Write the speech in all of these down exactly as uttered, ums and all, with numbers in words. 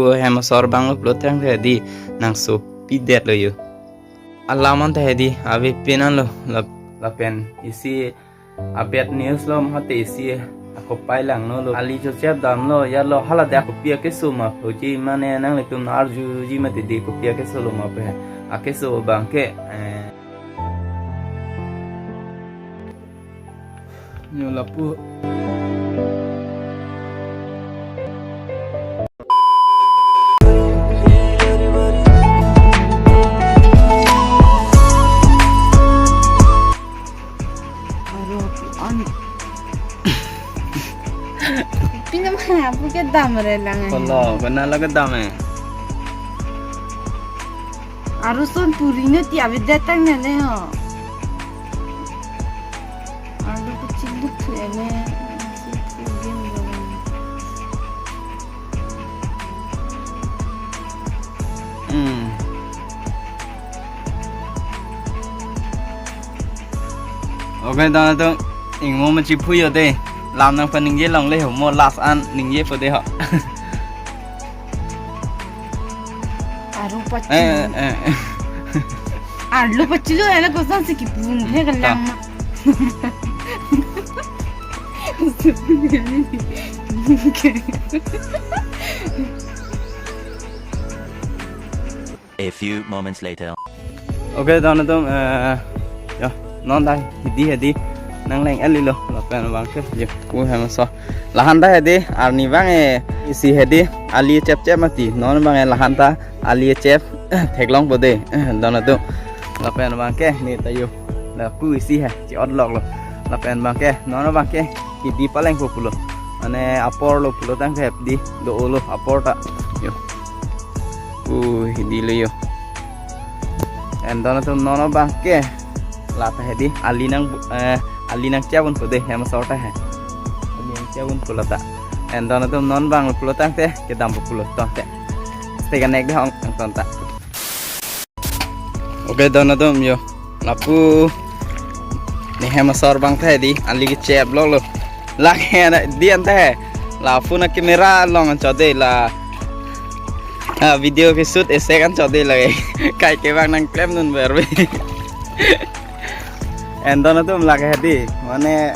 Pu hem asor abang lo pulo tangte hedi nangsopi detlo yo. Alam anta hedi ave pin anlo lap-, lapen isi a bad news lo mate isi ako pai langno lo. Ali chechep damlo ya lo hala de kopi akeso ma puji mane nanglitum arjuji mati di kopi akeso lo ma pe. Akeso abang ke, eh, Nyo lapu. Aro on. Pina mana apu ke dam re lang hai. Kolo, kena lagi dam eh. Aro son puri no ti abe datang ne le ho. Alu kecil lucu ya, ne. Hmm. Okay, dona tu ingmo machiphu yo de. Lam nangpaningje longle ho, mo last an ningjepo de ho. Aro pachi. Eh, eh, eh. Arlo pachilo, ela koson si kipung he kalang ma. A few moments later. Okay, dona tu, eh, ya, non dai, hedi, hedi. Nang leng eli lo, lapen abang ke, yo, pu hem so. Lahan ta hedi, arni abang eh, isi hedi, ali chep chep mati. Non abang eh, lahan ta, ali chep, theklongpo de, dona tu. Lapen abang ke, ne ta yo. Lapu isi he, chi-ot lok lo. Lapen abang ke, non abang ke, hedi palengpo pulo. Mane apor lo pulo tangte hedi, do-o lo, apor ta. Yo. Pu hedi lo yo. And dona tu non abang ke. La ta hedi, ali nang, eh, ali nangchep unpo de, hem asor ta he. Ali nangchep unpo la ta. And dona tu non abang pulo tangte, kedampo pulo tangte. Stay connect de hong, ang ton ta. Okay, dona tu yo. Lapu. Ne hem asor abang ta hedi, ali kechep lok lo. Lake na dian ta he. La phone camera along chot de la. Ah, video ke shoot isi kan chot de lake. Kai ke abang nangklem dunver be. And dona tu lake hedi. Mane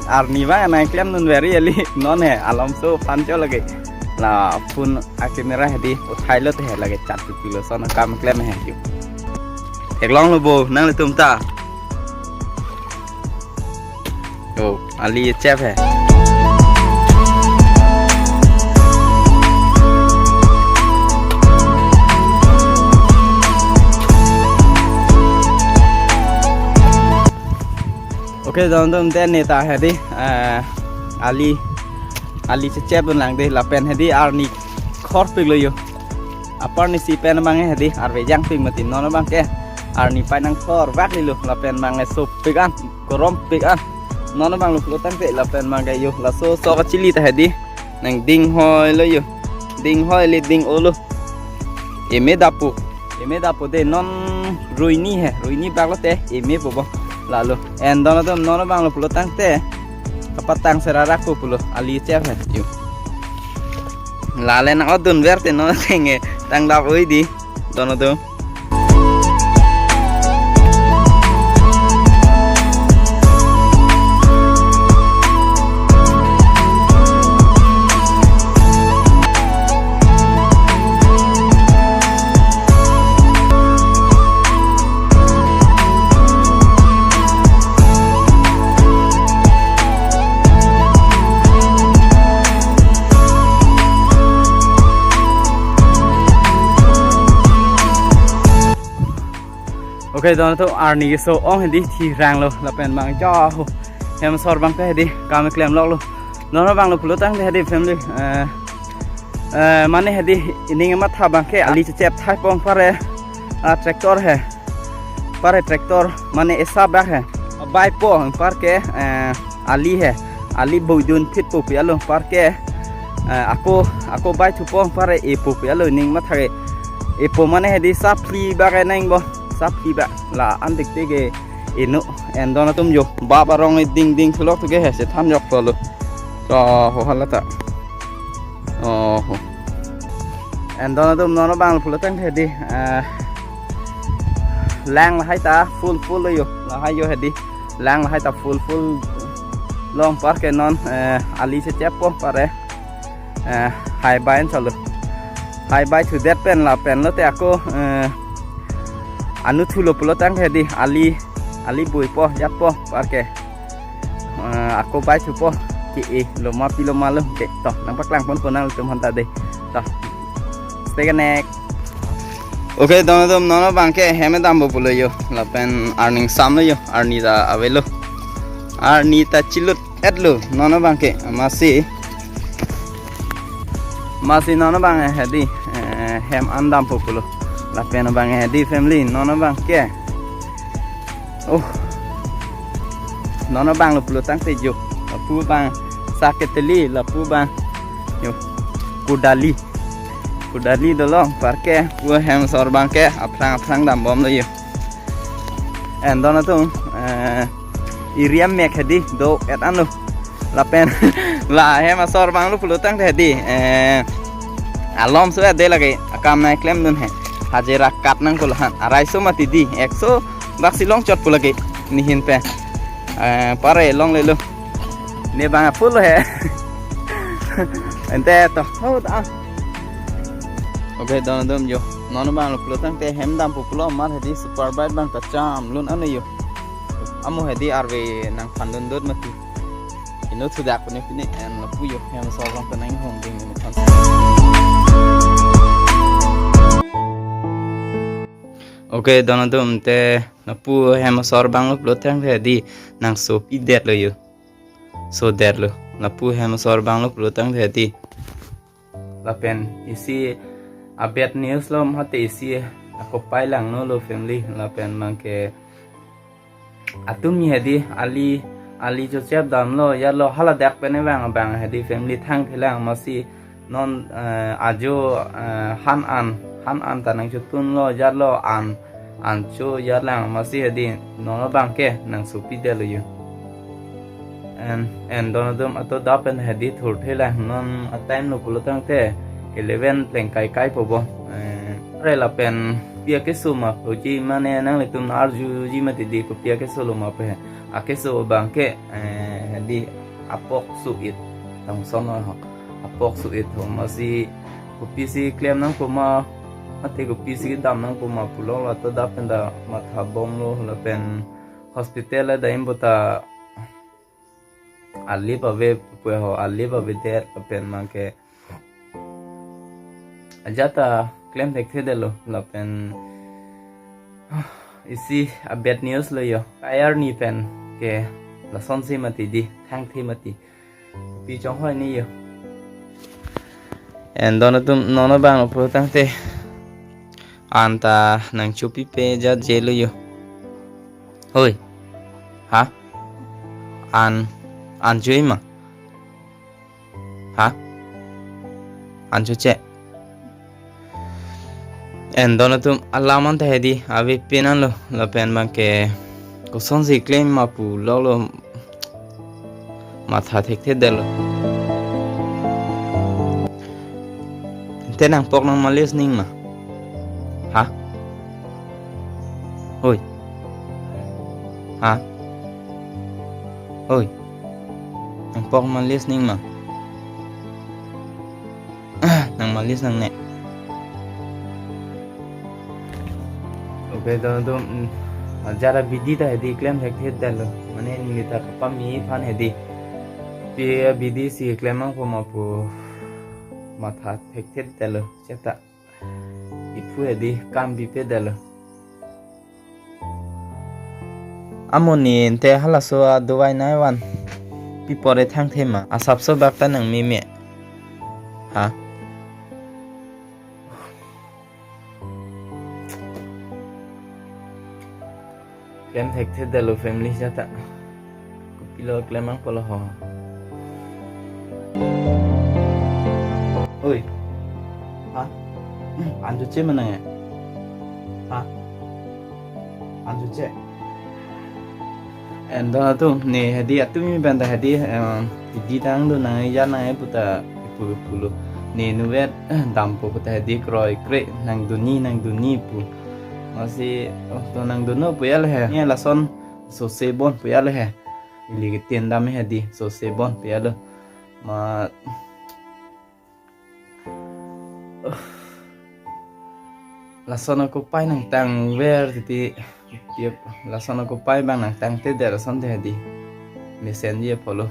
arni abang nangklem dunver eli. Non he, alam so pancho lake. La phone a camera hedi. Uthai lo te he lake chat tu kilo son kam klem he yo. Theklong lo bo, nanglitum ta. Yo, ali chep he. Okay, dona tu ne ta hedi, eh, ali, ali chechep dun lang de, lapen hedi arni khorpik lo yo. Apar ni si pen abang hedi, arve jangpik mati non abang ke. Arni pai nangkhor bak li lo, lapen abang sopik an, korompik an. Non abang lo pulo tangte, lapen abang ke yo, laso sok kachili ta hedi. Nangding hoi lo yo. Ding hoi le ding-o lo. Eme dapo. Eme dapo de non roini he. Roini bak lo te. Emepo bo. Lalo. And dona tu non abang lo pulo tangte. Kapatang serarak po pulo. Ali chep he. Yo. Lale nang-ot dunver te non tenge. Tang dap oi di. Dona tu. Okay, dona tu arni keso ong hedi thirang lo lapen abang jo ho. Hem asor abang ta hedi kam klem lok lo. Non abang lo pulo tangte hedi family, eh, eh, mane hedi ining matha abang ke ali chechep thai pong pare, ah, tractor he. Pare tractor mane esa bak he. Bai po anpar ke, eh, ali he. Ali boidun phit po pi alo anpar ke. Eh, ako, ako bai thupo anpar epo pi alo ning matha ke. Epo mane hedi saphli bak eneng bo. Saphli bak la andik te ke eno. And dona tum yo. Bap arong ding ding sulok tu ke he se tham yok to lo. To ho hala ta. Oh ho. And don atum non abang pulo tangte hedi, eh, lang lahai ta full full lo yo, lahai yo hedi. Lang lahai ta full full lo anparke non, eh, ali checheppo anpar, eh, hai bai an chalo. Hai bai thudet pen lapen lote ako, eh, anu thulo pulo tangte hedi ali, ali buipo, jatpo anparke. Eh, ako bai thupo ke-e lo ma pi lo ma lo ke to nangpaklang ponpo nangtum aphan ta dei. To. Stay connect. Okay, don atum non abangke hem dampo pulo yo. Lapen arni ingsamlo yo. Arni ta avelo. Arni ta chilut etlo non abangke. Amatsi. Amatsi non abang hedi, eh, hem an dampo pulo. Lapen abang hedi family non abangke. Oh. Non abang lo pulo tangte jo. Lapu abang saketeli, lapu abang. Yo. Kudali. Kudali dolo anparke pu hem asor abangke aphrang aphrang dambomlo yo. And don atum, eh, area mek hedi do-et anlo. Lapen la hem asor abang lo pulo tangte hedi, eh, alom so ade lake akam nangklemdun he. Hajira kat nangkolo han. Araiso mati di, ekso bak si longchot pu lake nehin pen. Eh, pare longlelo. Ne abang full lo he. Ante to. Ho ta. Okay, don atum jo. Non abang lo pulo tangte hem dampo pulo amat hedi super bike abang ta cham lun ano yo. Amo hedi arve nangphandun dot mati. Inut thudak pine pine en lapu yo hem asor abang ta nanghong ding ni kan. Okay, don atum te lapu hem asor abang lo pulo tangte hedi nangsopi detlo yo. Sopi detlo. Lapu hem asor abang lo pulo tangte hedi. Lapen isi a-bad news lo mate isi ako pai langno lo family lapen abangke atum ni hedi ali, ali chechep damlo jatlo haladak pen abang abang hedi family thangthelang amatsi non, eh, ajo, eh, han an, han an ta nangchotunlo jatlo an, an cho jatlang amatsi hedi non abangke nangsopi detlo yo. And, and don atum ato da pen hedi thurthelang non a-time lo pulo tangte eleven plengkai kai po bo. Eh, are lapen pi akeso ma puji mane nanglitum arjuji mati di kopi akeso lo ma pu he. Akeso abangke, eh, hedi apok su-it tangson ho. Apok su-it ho amatsi kopisi klem nangpo ma, mate kopisi dam nangpo ma pulo lato da pen ta mathabomlo lapen hospital le daim puta alip ave pu ho, alip avedet lapen abangke ajat ta klem thekthe detlo lapen isi a-bad news lo yo. Kai arni pen ke lasonsi mati di, thangthe mati. Pi chonghoi ni yo. And don atum non abang lo pulo tangte an ta nangchopipe jat jelo yo. Hoi. Ha? An, an jui ma? Ha? An choche. And don atum alam an ta hedi ave pin anlo lapen abangke kosonsi klem ma pu lolo matha thekthe detlo. Te nangpok nangmalis ning ma? Ha? Hoi. Ha? Hoi. Nangpok malis ning ma? Nangmalis nangne. Okay, don atum, mm, ajat abidi ta hedi klem thekthe detlo. Mane neli ta kapami aphan hedi. Pi abidi si klem nangpo ma pu matha thekthe detlo. Cheta. Iphu hedi kam bipe detlo. Amo ni ante halaso adovai nangvan. Pi pore thangthe ma, asapso bak ta nangmeme. Ha? Klem thekthe detlo family jat ta. Kopilo klem nangpo lo ho. Oi. Ha? An choche ma nang e? Ha? An choche. And don atum, ne hedi atum mi benda hedi, em, hedi tang do nang ya nang e puta ipu pulo. Nenu vet dampo pu ta hedi kroikre nangdunji nangdunji pu. Masi, oh, to nangdunno pu ya le he. Ne lason sose bon pu ya le he. Ili ketin dam hedi sose bon pu ya lo. Ma lason ako pai nangtangver titi. Yep, lason ako pai bang nangtangte der lason te hedi. Mesenji apotlo.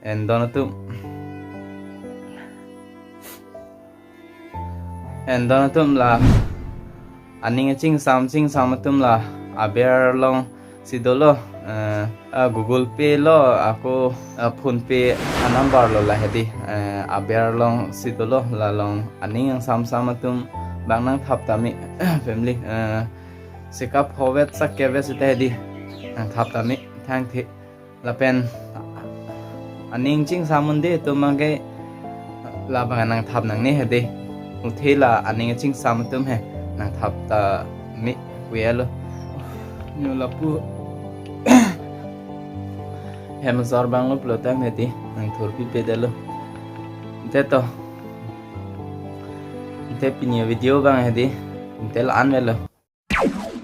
En don atum. En don atum la aning achingsam chingsam atum la aber alongsi dolo, eh, ah, Google Pay lo ako, ah, PhonePe anumber lo la hedi, eh, aber alongsi dolo la along aning ingsamsam atum bang nangthap tame family, eh, sikap hovet sak kevet sita hedi nangthap tame thangthe. Lapen aning chingsam un-e atum abangke labang nangthap nangne hedi. Uthe la aning chingsam atum he nangthap tame pu ya lo. Nyu lapu hem asor bang lo pulo tang hedi nangthurpi pe det lo. Te to. Te pini video bang hedi. Te la-an velo.